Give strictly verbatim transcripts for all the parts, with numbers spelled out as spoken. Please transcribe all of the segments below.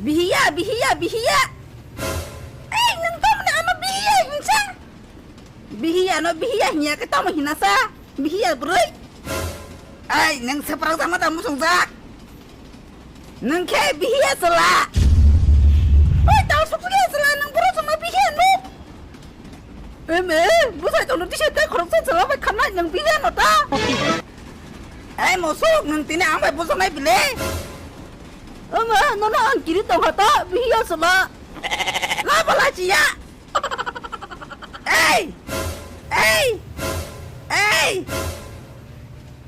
Bihiya, bihiya, bihiya. Ei, nwng tamoni ano bihiya hinsa? Bihiya no bihiya hinya khe tamo hinasa? Bihiya bwrwi. Ei, nwng seprak jama da musung jak. Nwng khe bihiya chwla. Oi, tao suk ya chwla, nwng boro chwngma bihiya no. Eme, bwsai tongno tisai tei khoroksa chwla bai khanai nwng bihiya no ta. Ei, musuk, nwng tini ang bai bujaknai bile. Eme, nono ang kiri tongkha ta, bihiya chwla. La bala chiya. Ei! Ei! Ei!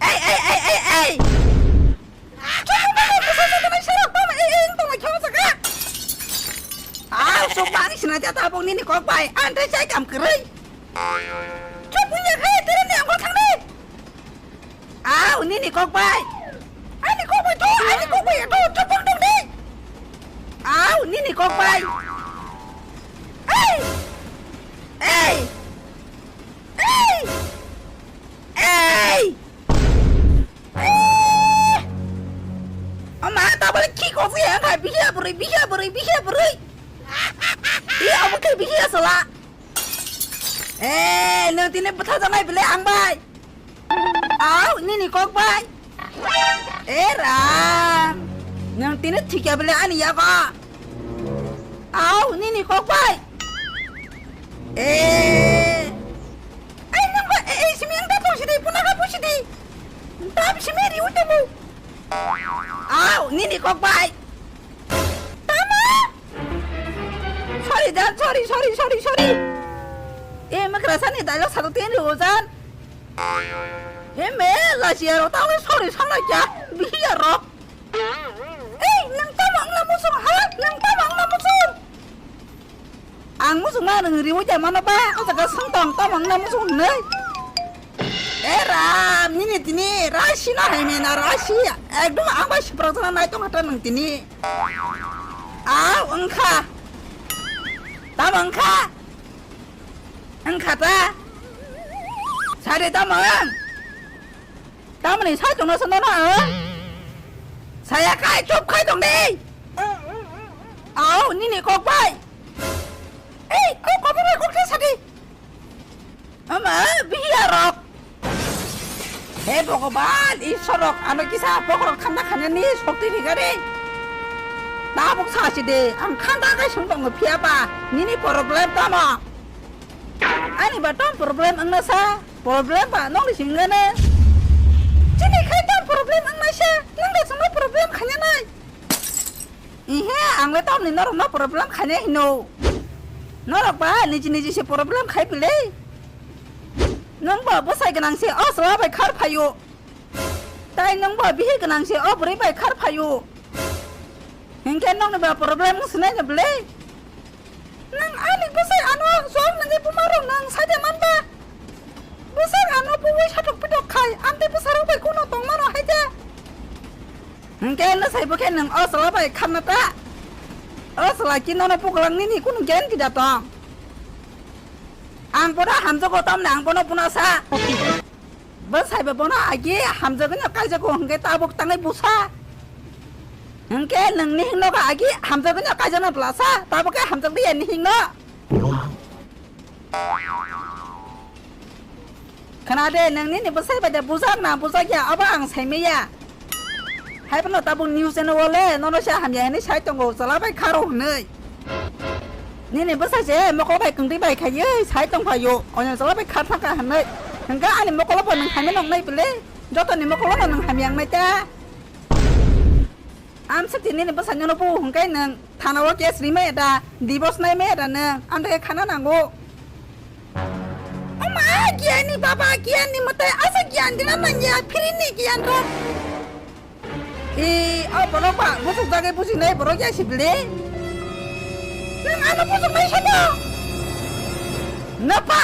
Ei, ei, ei, ei, ei! Aw, sok bang sina jata bong nini kok bai. Ang tei chai kam kwrwi. Chuk buya khai, tini ni angkol thangni. Aw, nini kok bai. Ani kok bai to, ani kok bai to, chuk bang dong di. Aw, nini kok bai. Ei! Ei! Ei! Ei! Ei! Ama, tabole ki kok bai ang khai, bihiya bwrwi, bihiya bwrwi, bihiya bwrwi. Iya, omo khe bihiya sala. Eh, nwng tini bwtha janai bile ang bai. Au, nini kok bai. Eh, ram. Nwng tini thikya bile ani yago. Au, nini kok bai. Eh. Ai, nwng bai, eh, eh, simi ang da tong sidi, puna ka pusidi. Da simi ri utebu. Au, nini kok bai. Tama. Sorry, Jan, sorry, sorry, sorry, sorry. Eh, makrasani dialogue salo teni o, Jan. Eh, me, lachiya ro, tawe sorry, sana kya? Bihiya ro. Eh, nang tama ang namu sung, ha? Nang tama ang namu sung. Ang muchungma nwng riwi de mano ba, o jaga swng tong, tamo wngna muchung hwnwi. E ram, nini tini rashi na hai mena rashi, ekdom ang bai siprak jana nai tong hata nwng tini. Au, wngkha. Tamo wngkha? Wngkha ta? Sari tamo wng? Tamoni sai tongna sa nono ang? Saya khai, chup khai tong di. Au, nini kok bai. Ei, o kok bai kok sa di. Ama, bihiya rok. He Bhogoban, Ishwar rok, ano kisa bokrok khanda khanya ni shokti ni gari. Tabuk sa si de, ang khanda kai sung tongo phiya ba, nini problem tamo. Ani ba tong problem wngna sa, problem ba nokni singana. Chini khai tong problem wngna sa, nang da chwngno problem khanya nai. Ihe, ang le tong ni norok no problem khanya hino. Norok ba niji niji se problem khai pili. Nang ba bwsai gwnang se o chwla bai khar phaio. Tai nang ba bihi gwnang se o bwrwi bai khar phaio. Hinkhe nokni ba problem wng sinai ni bwle. Nang ani bwsai ano jok nangwi buma rok nang saide man ba. Bwsai ano buwi satok pitok khai, amtwi bwsarok bai kuno tong mano hai de. Hinkhe no sai bo khe nang o chwla bai kharna ta. O chwla ki nono pukulang nini kunu gyan kida tong. Ang bono hamjago tamni ang bono buna sa. Bwsai bo bono agi hamjagwi no kaijago hwnkhe tabuk tangwi busa. Hwnkhe nwng nihing nogo agi hamjagwi no kaijakna bwlasa, tabuk khe hamjak diya nihing no. Khna de, nwng nini bwsai bai de bujak na bujak ya, abo ang sai maya. Hai phano tabuk news channel o le nono se hamya hinwi sai tongo, chwla bai kharo hinwi. Nini bwsai se mokol bai kwngtwi bai khaiwi sai tong phaio, oino chwla bai khar thangkha hinwi. Hwnkhe ani mokolo bo nwng hamya nong nai bwle, jotoni mokolo no nwng hamya wngnai ta. Amswk tini ni bwsai nono bu hwnkhe nwng thana o case rimaya da, divorce naimaya da nwng, ang khe khana nango. Oma, giyan ni baba, giyan ni mwtai, asa giyan dina nangya, phiri ni giyan rok. E, o borok ba, buchuk jagwi bujinai borok ya si bile. Nwng ano buchuk nai sabo. Napa